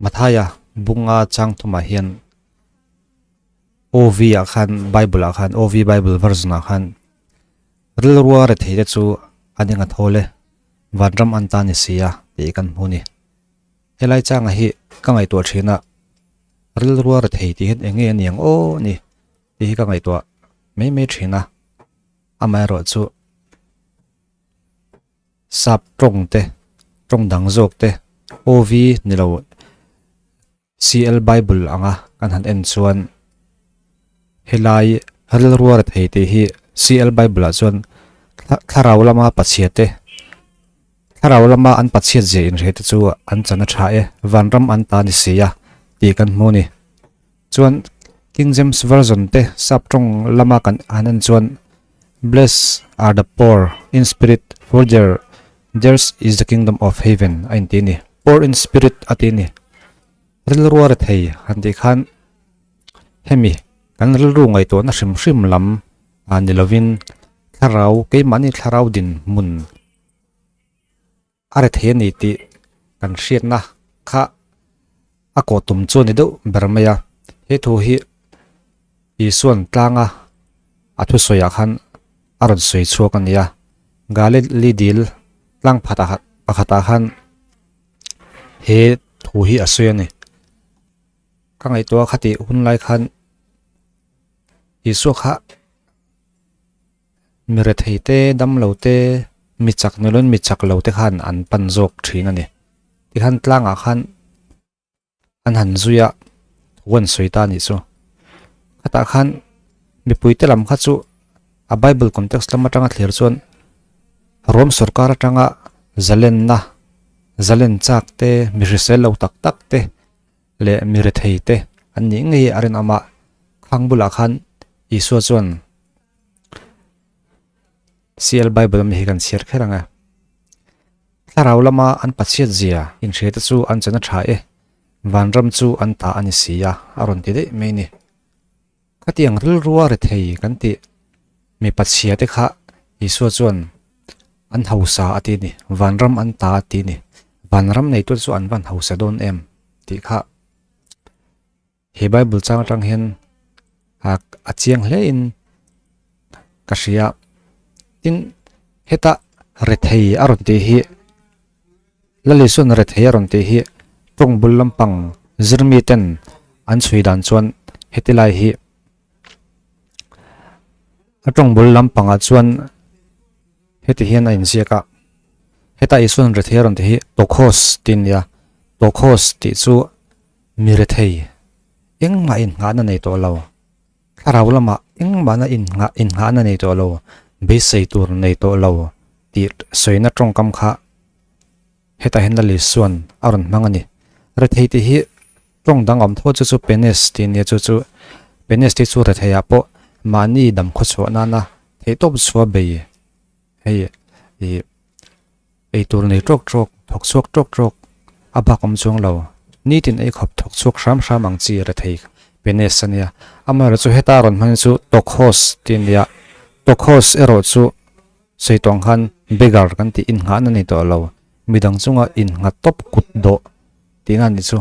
Mathaia bunga chang thumah hian OV ah khan Bible ah khan OV Bible version ah khan rilrua rethei te chu an eng a thawl e vanram an ta ni si a tih kan hmu a ni. Helai changa hi ka ngaihtuah thin a rilrua rethei tih hian eng nge a ni ang aw ni tih hi ka ngaihtuah mai mai thin a amaherawh chu Sap tawng te, tawng dang zawk te, OV ni lo CL Bible anga kan han en chuan helai rilrua rethei tih hi CL Bible ah chuan thlarau lama pachhia te, thlarau lama an pachhiat zia inhre te chu an chan a tha e, vanram an ta ni si a tih kan hmu a ni. Chuan King James Version te sap tawng lama kan han en chuan Blessed are the poor in spirit for their theirs is the kingdom of heaven a inti a ni. Poor in spirit a ti a ni. Rilru a rethei han tih khan hemi kan rilru ngaihtuahna hrim hrim lam a ni lovin thlarau keimahni thlarau dinhmun a rethei a ni tih kan hriatna kha a kawh tum chu a ni deuh ber mai a he thu hi Isuan tlanga a thusawi ah khan a rawn sawi chhuak a ni a Galilee dil tlang phatah pakhatah khan he thu hi a sawi a ni ka ngaihtuah kha tih hun lai khan Isua kha. Mi rethei te, dam lo te, mi chak ni loin mi chak lo te khan an pan zawk thin a ni. Tikhan tlangah khan an han zui a, thu an sawi ta a nih chu. Khatah khan mipui te lam kha chu a Bible context lam atanga thlir chuan Rome sorkar atanga zalenna, zalen chak te, mi hrisel lo tak tak te leh mi rethei te an nih ngei a rinawm a, khang bulah khan Isua chuan CL Bible ami hi kan chhiar kher ang e. Thlarau lama an pachhiat zia inhria te chu an chana tha e, vanram chu an ta a ni si a, a rawn ti daih mai ni. Khatiang rilrua rethei kan tih mi pachhia te kha Isua chuan an hausa a ti a ni, vanram an ta a ti a ni. Vanram neitu chu an van hausa dawn em tih kha He Bible chang atang hian a chiang hle in ka hria. Tin, heta rethei a rawn tih hi Lalisuan rethei a rawn tih hi tawng bul lampang zirmi ten an chhui dan chuan heti lai hi a tawng bul lampangah chuan heti hian a inziak a. Heta Isuan rethei a rawn tih hi tokhos tih a ni a, tokhos tih chu Mi rethei, engmah innghahna nei tawh lo, thlarau lamah engmahna innghah innghahna nei tawh lo, beisei tur nei tawh lo tih sawina tawngkam kha hetah hian Lali Suan a rawn hmang a ni. Rethei tih hi tawng dang awm tho chu chu penes tih a nia chu chu penes tih chu retheiah pawh mahni dam khawchhuah nana theihtawp chhuah bei hei ih Eitur nei tawk tawk, thawk chhuak tawk tawk a bak awm chuang lo. Nitin ei khawp thawk chhuak hram hram ang chi rethei penes a nia. Amaherawh chu heta rawn hman chu Tokhos tih a nia. Tokhos erawh chu sawi tawh ang khan beggar kan tih innghahna ni tawh lo. Midang chunga innghat tawp kut dawh tihna a ni chu.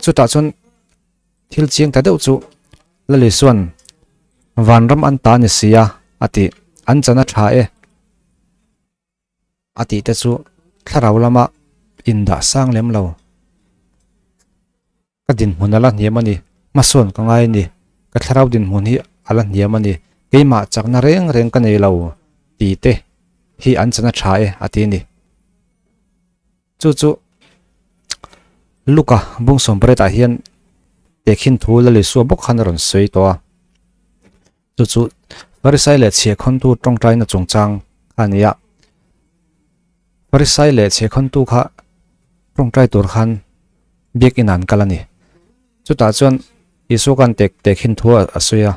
Chutah chuan thil chiang ta deuh chu Lalisuan vanram an ta ni si a a ti. An chan a tha e. A tih te chu thlarau lama indah sang lem lo. Ka dinhmun a la hniam a ni, hmasawn ka ngai a ni, ka thlarau dinhmun hi a la hniam a ni, keimah chakna reng reng ka nei lo tih te hi an chana tha e a ti a ni. Chu chu Luka bung sawmpariatah hian tehkhin thu Lalisua bawk khan a rawn sawi tawh a. Chu chu Farisai leh chhiahkhawntu tawngtaina chungchang kha a ni a. Farisai leh chhiahkhawntu kha tawngtai tur khan biakin an kal a ni. Chutah chuan Isua khan tek tek hin thu a sawi a.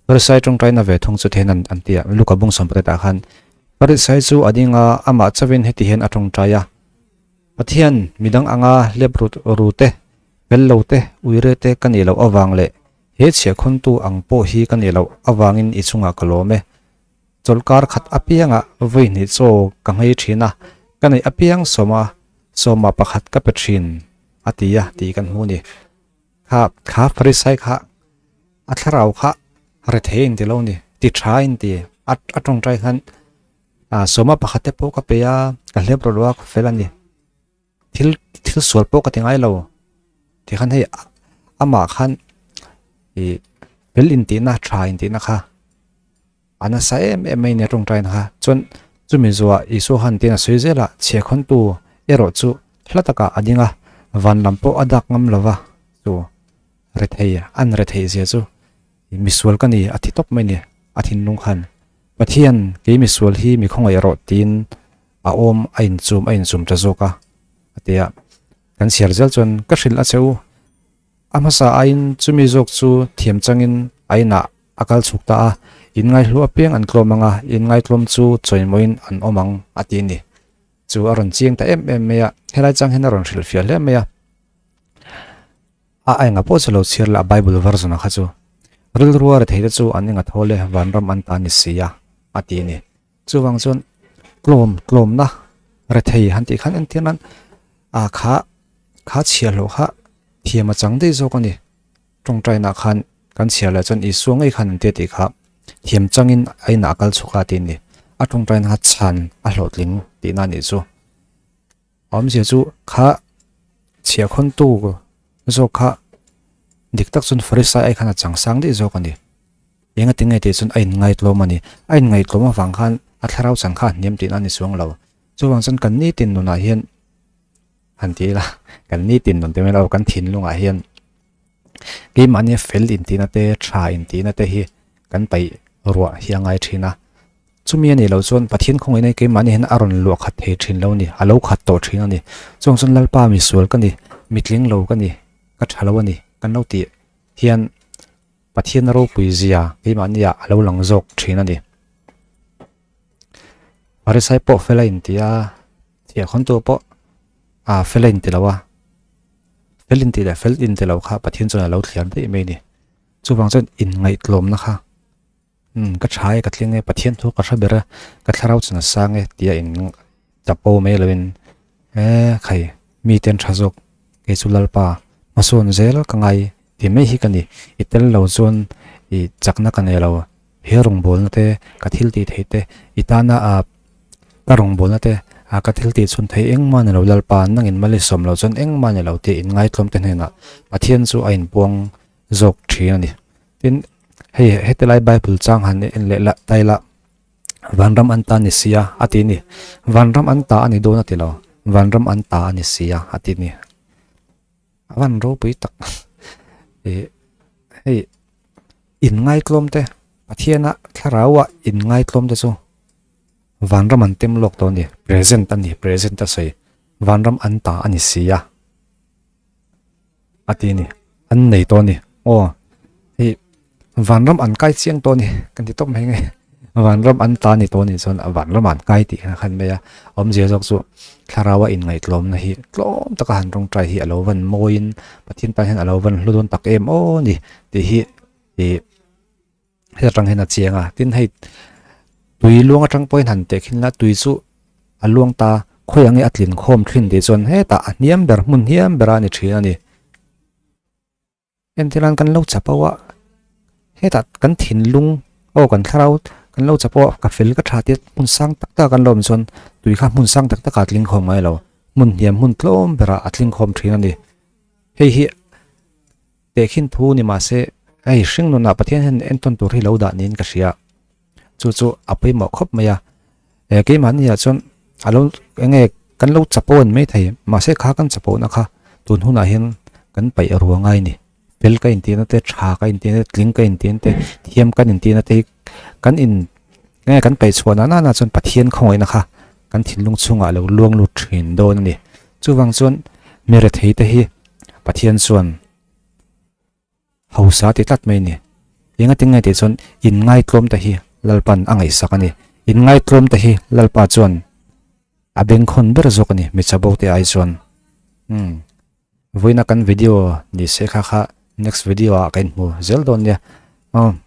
Farisai tawngtaina ve thung chu then an ti a, Luka bung sawmpariatah khan Farisai chu a ding a, amah chauhin heti hian a tawngtai a, Pathian midang anga hlep ru te, fel lo te, uire te ka nih loh avang leh He chhiahkhawntu ang pawh hi ka nih loh avangin i chungah ka lawm e. Chawlhkar khat apiangah vawi hnih chaw ka nghei thin a, ka neih apiang sawma sawma pakhat ka pe thin. a ti a tih kan hmu a ni. Kha kha Farisai kha a thlarau kha rethei a inti lo a ni, ti tha a inti a a tawngtai khan ah sawma pakhat te pawh ka pe a, ka hlep rawh lo a ka fel a ni. Thil thil sual pawh ka ti ngai lo tikhan hei amah khan ih fel intihna tha intihna kha a nasa em em mai a ni a tawngtaina kha chuan chumi zuah Isua khan tiin a sawi zel a chhiahkhawntu erawh chu hla takah a ding a van lam pawh a dak ngam lova chu rethei an retheih zia chu misual ka ni a thi tawp mai a ni a thinlung khan Pathian kei misual hi mi khawngaih rawh tiin a awm a inchum a inchum ta zawk a a ti a kan chhiar zel chuan ka hrilh a che u a hmasa aiin chumi zawk chu thiam changin a inah a kal chhuk ta a in ngaihlu apiang an tlawm ang a in ngaitlawm chu chawimawiin an awm ang a ti a ni chu a rawn chiang ta em em mai a helai chang hian a rawn hrilhfiah hle mai a a enga pawh chu lo chhiar la a bible version a kha chu rilrua rethei te chu an enga thawl e vanram an ta ni si a a ti a ni. Chuvang chuan tlawm tlawmna rethei han tih khan entir nan ah kha kha chhiahhlawh kha thiam a chang daih zawk a ni. Tawngtainah khan kan chhiar leh chuan Isua ngei khan an tia tih kha thiam changin a inah a kal chhuk a tih a ni. A tawngtaina kha chhan a hlawhtling tihna a nih chu. A awmzia chu kha chhiahkhawntu zawk kha dik tak chuan Farisai ai khan a chang sang daih zawk a ni. Enga tinge tih chuan a inngaihtlawm a ni. A inngaihtlawm avang khan a thlarau chan kha a hniam tihna a ni chuang lo. Chuvang chuan kan nitin nunah hian han ti ila, kan nitin nun te mai lo, kan thinlungah hian keimahnia fel intihna te, tha intihna te hi kan paih ruah hi a ngai thin a. Chumi a nih loh chuan Pathian khawngaihna hi keimahni hian a rawn luah khat thei thin lo a ni, a lo khat tawh thin a ni. Chuvang chuan Lalpa misual ka ni, mitling lo ka ni, ka tha lo a ni kan lo tih hian Pathian ropui zia keimahni ah a lo lang zawk thin a ni. Pharisai pawh fel a inti a, thiahkhawntu pawh ah fel a inti lo a, fel inti leh fel inti lo kha Pathian chuan a lo thliar daih mai a ni. Chuvang chuan inngaihtlawmna kha umm ka tha e ka tling e Pathian thu ka hre ber a, ka thlarau chuan a sang e tia in chapo mai lovin e khai mite an tha zawk kei chu Lalpa hmasawn zel ka ngai Ti mai hi ka ni. I tel lo chuan i chakna ka nei lo. He rawngbawlna te, ka thil tih theih te, i tana a ka rawngbawlna te, a ka thil tih chhun theih engmah ni lo Lalpa, nangin mal i sawm loh chuan engmah ni lo tih inngaithlawm te hnenah Pathian chu a inpuang zawk thin a ni. Tin, hei heti lai Bible chang han en leh la ta ila, Vanram an ta ni sia a ti ni. Vanram an ta a ni dawn a ti lo. Vanram an ta a ni sia a ti ni. A van ropui tak ih hei in ngaitlawm te Pathiana thlarau ah in ngaitlawm te chu vanram an tem lawk tawh a ni present a ni present a sawi vanram an ta a ni si a a ti a ni an nei tawh a ni aw hei. Vanram an kai chiang tawh a ni kan ti tawp mai nge vanram an ta ni tawh a nih chuan vanram an kai tih khan khan mai a awmzia zawk chu thlarau a inngaihtlawmna hi tlawm taka han tawngtai hi a lo van mawiin Pathian tan hian a lo van hlu dawn tak em aw ni tih hi ih heta tang hian a chiang a tin hei tui luang atang pawhin han teh khin la tui chu a luang ta khawiah nge a tlin khawm thin tih chuan hetah a hniam ber hmun hniam ber a ni thin a ni. Entirnan kan lo chapo a, hetah kan thinlung aw kan thlarau kan lo chapo a ka fel ka tha tia hmun sang tak tak ah kan lo awm chuan tui kha hmun sang tak tak ah a tling khawm ngai lo, hmun hniam hmun tlawm berah a tling khawm thin a ni. Hei hi tehkhin thu ni mahse hei hring nunah Pathian hian entawn tur hi lo dah niin ka hria. Chu chu a pawimawh khawp mai a, eh keimahni ah chuan a lo eng nge kan lo chapo an mai thei mahse kha kan chapo na kha tun hunah hian kan paih ruang ngai a ni fel ka intihna te tha ka intihna te tling ka intihna te thiam kan intihna te hi kan in eng nge kan paih chhuah nana nana chuan Pathian khawngaihna kha kan thinlung chhungah a lo luang lut thin dawn a ni chuvang chuan mi rethei te hi Pathian chuan. Hausa ti tlat mai a ni. Enga tinge tih chuan inngaihtlawm te hi Lalpan a ngaihsak a ni. Inngaihtlawm te hi Lalpa chuan a bengkhawn ber zawk a ni mi chabo te ai chuan. Umm. Vawiina kan video ni se kha kha next video ah ka inhmu zel dawn nia. Umm.